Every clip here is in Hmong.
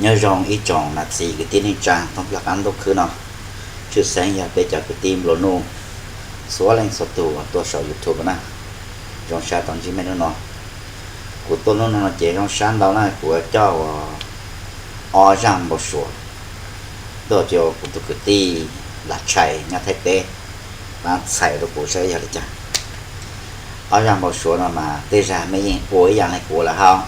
Nyob zoo ib tsoom nam txiv kwv tij neej tsa thoob plaws qab ntuj khwb no, tshwj xeeb yog peb cov kwv tij nplua nuj txhua leej txhua tus uas tuaj saum YouTube na. Zoo sab tau ntsib mej hnub no. Kuv tuaj hnub no ces zoo sab ntau na, kuv coj ua ob zaj npau suav tuaj rau kuv tus kwv tij Lav Tshais nyob Thaib teb, pab txhais rau kuv saib yog li cas. Ob zaj npau suav no mas tej zag mej yeej ua ib yam li kuv lawm hab,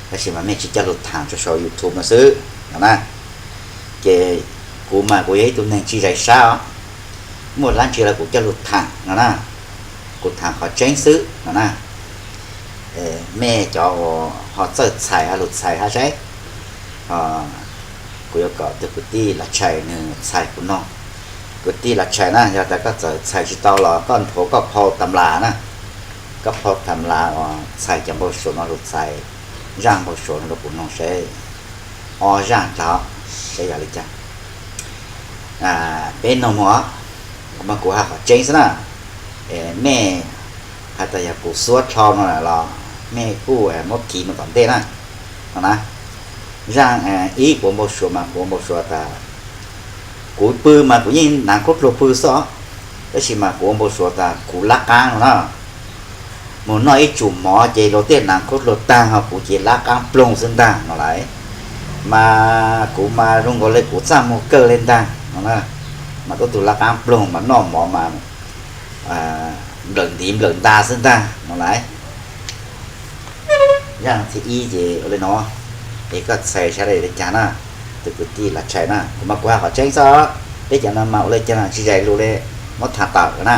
tab sis mas mej tsis coj lug tham rau saum YouTube no xwb no na. Ces kuv mas kuv yog ib tug neeg tsis zais sab os, muaj dlaab tsi los kuv coj lug tham no na, kuv tham qhov tseeb xwb no na. Mej cov uas ho txawj txhais ho lug txhais hab saib. Kuv yuav kom tus kwv tij Lav Tshais nws txhais kuv noog. Kwv tij Lav Tshais na, yog tas koj txawm txhais tsis tau los koj nthuav koj phau tham las na, koj phau tham las uas txhais cov npau suav no lug txhais zaj npau suav no rau kuv noog saib ob zaj dlawg saib yog li cas. Peb noog mus os, kuv mas kuv has qhov tseeb xwb na. Mej has tas yog kuv xuab dlhau no los mej kuj muab kis mus tom ntej na. No na, zaj ib kuv npau suav mas kuv npau suav tas kuv pw mas kuv yeej naav khaub dluag pw xwb, tab sis mas kuv npau suav tas kuv lab qaab no na. Mus noj ib tsum mov ces luag tej naav khaub dluag taag ho kuv ces lab qaab ploog xwb ntaag no lauj. Mas kuv mas zoo nkaus le kuv txaj muag kawg le ntaag no na. Mas tuab tug lab qaab ploog mas noj mov mas nplawm ntiv nplawm nta xwb ntaag no lauj. Zaj thib ib ces ua le no, es koj txhais saib li cas na, tus kwv tij Lav Tshais na, kuv mas kuv has qhov tseeb xwb. Peb cov no mas ua le cas tsis zais lus li, muab tham tawm na.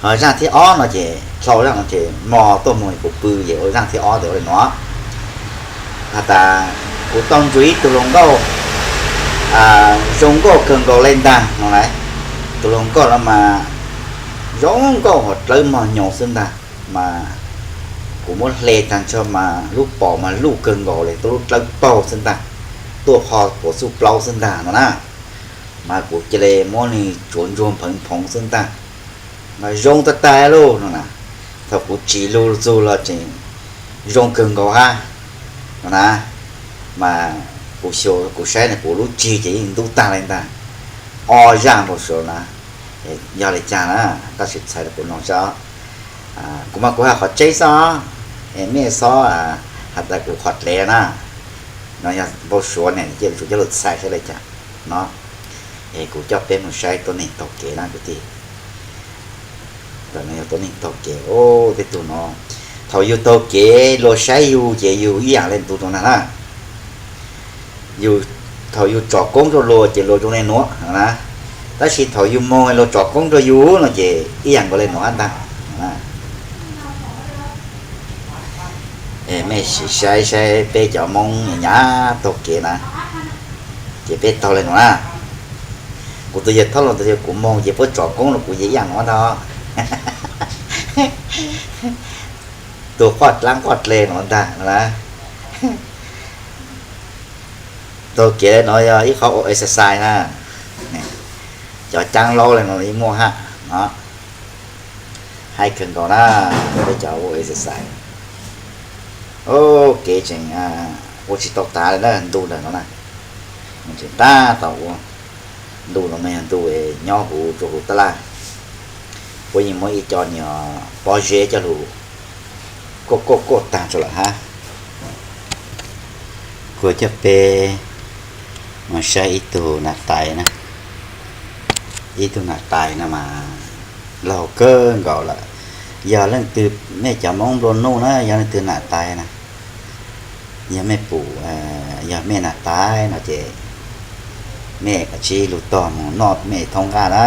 Ho zaj thib ob no ces dlhau zaj no ces mog tuaj mus kuv pw ces ua zaj thib ob ces ua le no. Has tas kuv tau ntsuas ib tug hluas nkauj zoo nkauj kawg nkaus le ntaag no lauj. Tus hluas nkauj no mas zoo nkauj hos dlawb mog nyoos xwb ntaag, mas kuv muab hle taag nrho mas lub paum mas luj kawg nkaus le, tuab lub dlawb paug xwb ntaag, tuaj qho puas txuj plaub xwb ntaag no na. Mas kuv cia li muab nws tsuav ntsuag npheev nphoov xwb ntaag, mas zoo tag tag lauj no na. Thaum kuv tsiv lug txug los tseem zoo kawg nkaus hab no na. Mas kuv xyuas kuv saib na kuv lub tsig ces yeej ntub tag le ntaag. Ob zaj npau suav na, yog li cas na, koj sim txhais rau kuv noog saib. Kuv mas kuv has qhov tseeb xwb, mej xob has tas kuv qhov dlev na. No yog npau suav ne, cia li tsum coj lug txhais saib li cas no. Es kuv coj peb mus saib tuab neeg taug kev na kwv tij. Ntawm no yog tuab neeg taug kev, tej tug no thaum yug taug kev luag saib yug ces yug ib yam le tus rau nag na. Yug, thaum yug tsom koob rau luag ces luag zoo le nuav na, tab sis thaum yug moog luag tsom koob rau yug no ces ib yam nkaus le nuav hab ntag. Mej sim saib saib peb cov Moob nyab taug kev na, ces peb taug le nuav na. Kuv tus yawg thaub los tus yawg kuv moog ces puab tsom koob rau kuv ces ib yam nuav ntag. Tus qoj dlaab qoj dle nuav ntag na. Taug kev le nuav yog ib qhov ua exercise na. Cov caab laub le nuav yeej muaj hab no. Haib kawg nkaus na, peb cov ua exercise. Kev tseem ua tsis tau tas le na, ntu ntawm no na, tseem tab tom ua. Ntu no mas yog ntu nyob huv rua huv tab laj, puab yeej muab ib co niag pob zeb coj lug kuaj kuaj kuaj taag tso lawm hab. Kuv coj peb mus saib ib tug nas tais na. Ib tug nas tais no mas laug kawg nkaus lawm. Yog leej twg mej cov Moob nplua nuj na, yog leej twg nas tais na, yog mej pum, yog mej nas tais no ces mej kav tsij lug tog mus noj mej thoob nqaj na.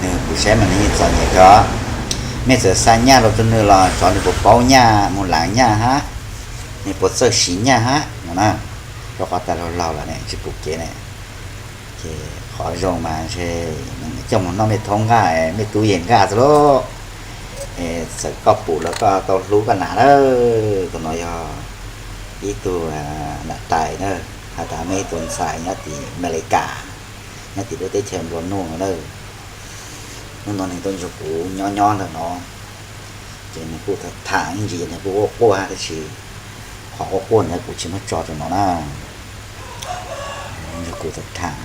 Nwg kuv saib mas nwg yeej txom nyem kawg. Mej txawm xa nyaj lug rua nwg los tsov nwg puas paub nyaj mus laav nyaj hab, nwg puas txawj siv nyaj hab no na. Rua qhov tas laug laug lawm ne tsis pum kev ne. Ces qhov zoo mas ntshe coj mus noj mej thoob nqaj, mej tub yees nqaj xwb lauj. Txawm koj pum los koj tau hlub koj nas lawm. Tus no yog ib tug nas tais na, has tas mej ib tug ntxhais nyob tim Amelikas, nyob tim lub teb chaws nplua nuj no lawm. Hnub no nwg tuaj nrug kuv nyob nyob ntawm no, ces nwg kuj tham ib ntsis ces nwg kuj quaj quaj hab tab sis Qhov quaj quaj ntawd kuv tsis muab tso rau no na, nrog kuv tham tham.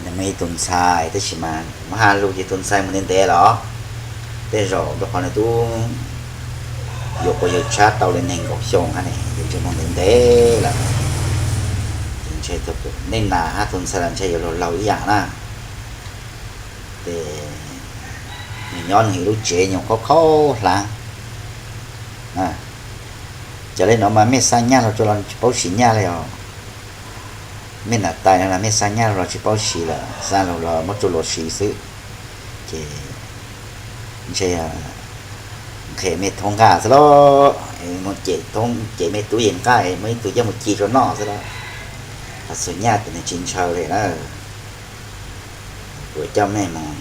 Nws muaj ib tug ntxhais tab sis mas muab hais lus ces tus ntxhais mus ntev ntev lawm, tej zaum rau qhov nws twb yuav quav yawg tshab tau li nees nkaum xyoo hab ne, yus ntshe mus ntev ntev lawm. Ces ntshe tus, nej nas hab tus ntxhais los ntshe yuav laug laug ib yam na. Ces nws nyob nws ib lub tsev nyuag khaub khaub hlab. Ces li no mas mej xa nyaj los tsuas los tsis paub siv nyaj li os. Mej nam tais no mej xa nyaj los tsis paub siv lawm, xa los los muab tsuj los siv xwb. Ces ntshe nqhis mej thoob nqaj xwb lauj, mus cem thoob, cem mej tub yees nqaj, muaj ib tug coj mus ci rau noj xwb lauj. Hos txhua nyaj ces nws tsis ntshaw li na. Kuv coj mej mus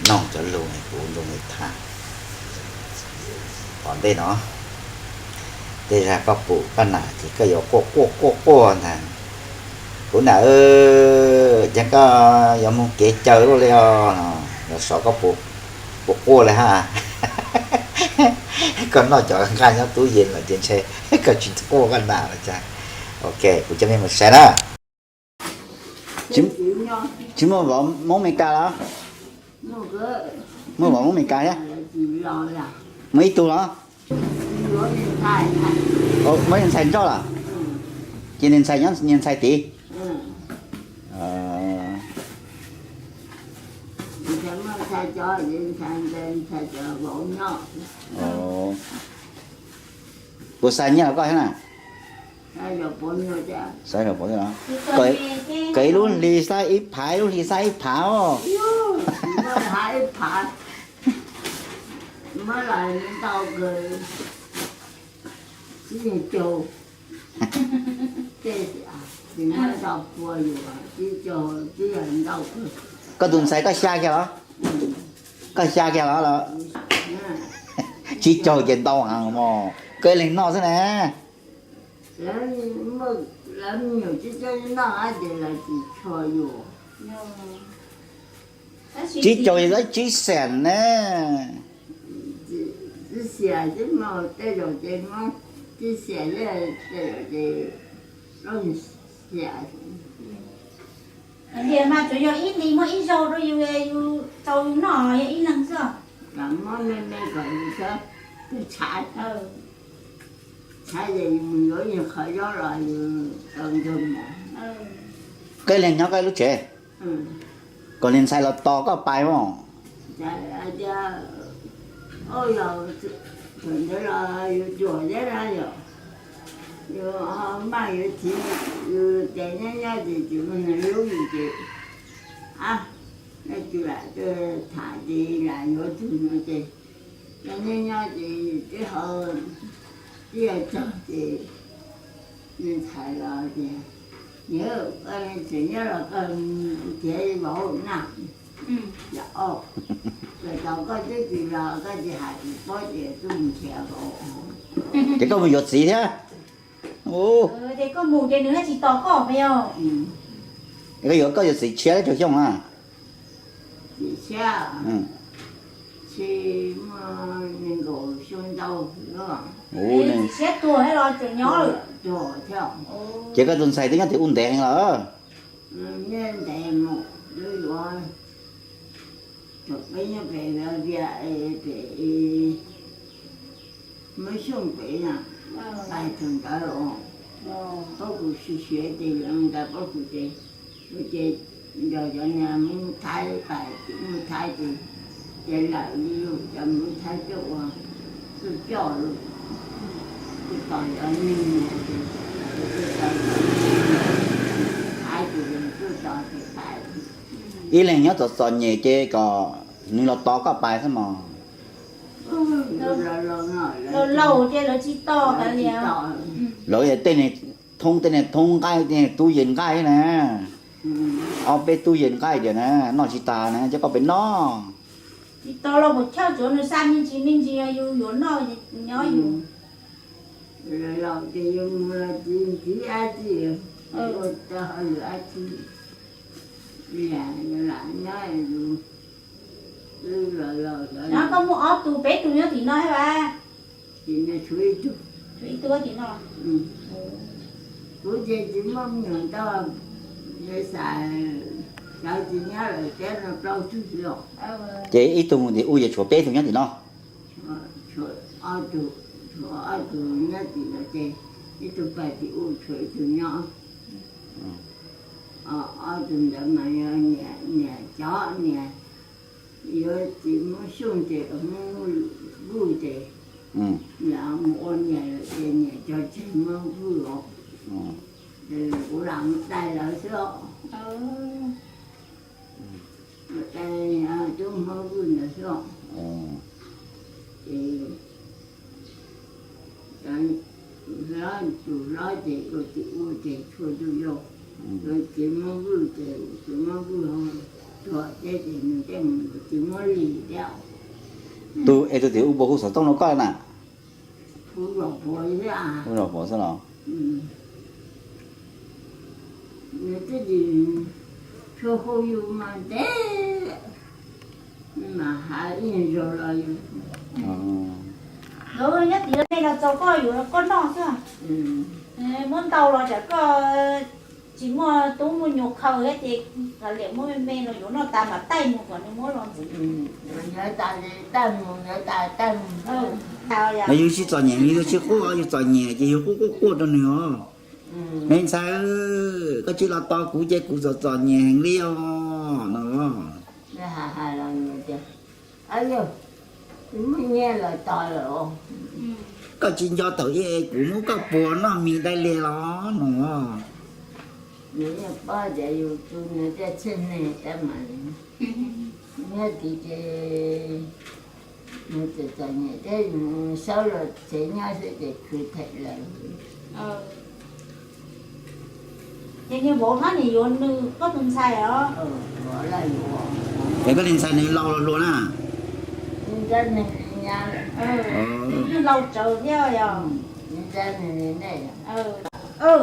noog cov lug kuv nrog nws tham tom ntej no. Tej zag koj pum koj nam ces koj yuav quaj quaj quaj quaj ntag. Kuv nam, ces koj yuav moog kev caw luaj li os no, los xyov koj puas quaj li hab. Koj noj cov nqaj nyob tub yees lawm ces ntshe koj tsis quaj koj nam los cas. Ok, kuv coj mej mus saib na. Tsis muaj vauv Hmoob Amelikas los? Muaj vauv Hmoob Amelikas thiab. Muaj ib tug los? Muab niag ntxhais nrauj los? Ces niag ntxhais nyob niag ntxhais tid. Puas xa nyiaj los koj thiab na? Kawg ib lub hli xab ib phav, ib lub hli xab ib phav os. Koj tus ntxhais koj xya kiag los? Koj xya kiag los? Tsib caug ces ntau heev mog, koj ib leeg noj xwb na. Lawv me nyuam tsib caug noj hab ces lawv tsis tshua yuav. Tsib caug ces lawv tsib xees na. Tsib xees xwb mas tej zaum ces muab tsib xees, tej zaum ces plaub xees. Tias mas tsuas yog ib hlis muaj ib zaug rau yus, yus tau yus noj yog ib leeg xwb. Muab me me kom yus tshaib, tshaib, tshaib ces yus mus yuav nyuag qhov zaub los yus tau nrog mov. Koj ib leeg nyob koj ib lub tsev, kom niag ntxhais los tos koj pais mog. Tias, thaum ntawd los yus ruam thiab na yom, yus maj yuav txiv, yus ces nyob nyob ces tsis muaj neeg hlub yus ces, a, nej tsis lam tuaj tham ces lam yuav tug no ces, ces nyob nyob ces twb ho, twb yuav txog ces niag ntxhais los tias, niam, koj tseem nyob los koj nrhiav vauv na. Yog, koj tsis los koj tsis hais kuv paub ces tuaj nrhiav vauv. Ces koj mus yuav txiv thiab. Ces koj mus ces nws tsis tos koj, koj yuav, koj yuav txiv tshiab teb chaws Xyooj na? Txiv tshiab, tsis muaj nees nkaum xyoo ntau. Txiv tshiab tuag thiab los tseem nyob lawm? Tuag thiab. Ces koj tus ntxhais twb nyob tim ub ntev heev lawm. Nyob ntev mus, twb yuav, thaum peb nyob pem Vias, pem Hmoob Xyooj pem na, pais thaum ntawd os. Paub kuv siv siav ces yuav ntawd paub kuv ces, ces nrog cov niag Hmoob Thaib pais, Hmoob Thaib ces, ces lawm li lus cov Hmoob Thaib coj ua, tuaj coj lus, tuaj tos cov neeg ces, tuaj tos cov neeg Thaib ces tuaj tos ces pais. Ib leeg nyob txom txom nyem ces kom nws los tos koj pais xwb mog. Laus laus ces lawv tsis tos kav liam. Lawv tej niag thoob, tej niag thoob nqaij, tej niag tub yees nqaij na. Ob peb tub yees nqaij tias na, noj tsis tas na, coj koj pem noj. Tsis tos los puas chawj, tsuav nws xa me ntsis me ntsis yus yuav noj nyob yus. Laus ces yus mus los tsis ntxiv dab tsi, ua tau hauj lwm dab tsi, lam nyob yus. Nyob koj muaj ob tug, peb tug nyob tim no thiab as? Tim no tshuav ib tug. Tshuav ib tug tim no. Kuv ces tsis muaj me nyuam ntau, xav tsis nyob lawm thiab no plaub tug xwb os. Ces ib tug mus tim ub ces tshuav peb tug nyob tim no. Tshuav ob tug, tshuav ob tug nyob tim no ces ib tug pais tim ub tshuav ib tug nyob. Ob tug ntawd mas yog niam, niam cov niam yuav txiv Hmoob Xyooj ces Hmoob Vuj ces lam mus ua niam lawm ces niam cog tseg Hmoob Vuj los kuv lam mus dai lawv xwb os. Mus dai tub Hmoob Vuj ntawd xwb os. Ces hlob, tus hlob ces ua tim ub ces tshuav tus yau, tus txiv Hmoob Vuj ces txiv Hmoob Vuj ho tuag thiab ces nws thiaj mus yuav txiv Hmoob Lis thiab. Tus es tus tim ub puas hu xov tooj rau koj na? Hu zom puav xwb a. Hu zom puav xwb los? Nws twb tsis tshua hu yus mas ntev mas hais ib zaug los yus. Nyob tim nej los txaus koj yuav koj noj xwb. Muab ntau los tsam koj tsis muaj tub muaj nyuam khaws thiab ces kav liam muab me me los yuav noj tas mam taij mus kom nws muab los ntxiv. Taij mus, taij mus. Mas yus tsis txom nyem, yus tsis quaj, yus txom nyem ces yus quaj quaj quaj rau nws os. Me ntxhais, koj tsis los tos kuv ces kuv txom txom nyem heev li os no. Muaj nyiaj los tos lawm. Koj tsis nco thaum ub kuv muab koj puag noj mis dai liag los no. Nws yeej paub tias yus tu nws tej txhiaj neeg tab mas nyob tid ces nws txom txom nyem thiab, yus sawv los tsev nyob xwb ces khwv them lawm. Ces niag vauv hlob nim yuav nws koj tus ntxhais os. Es koj niag ntxhais nws laus los hluas na? Laus tsawv thiab yog.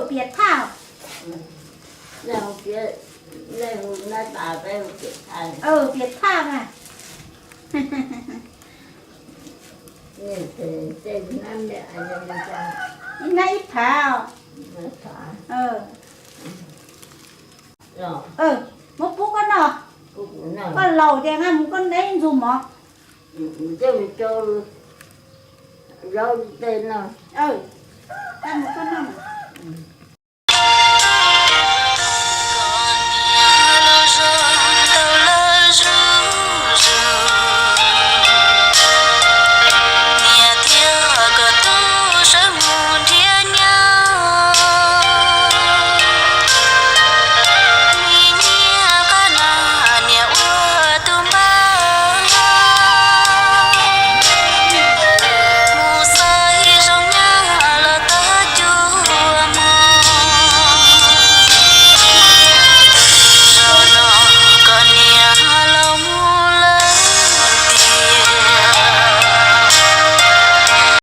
Piam Thaj. Piam Thaj na. Ib hnab ib phav. Muab pub koj noj. Koj laus ces nqa mus koj neb ntxuag mov. Zaub tej no. Nqa mus koj noj.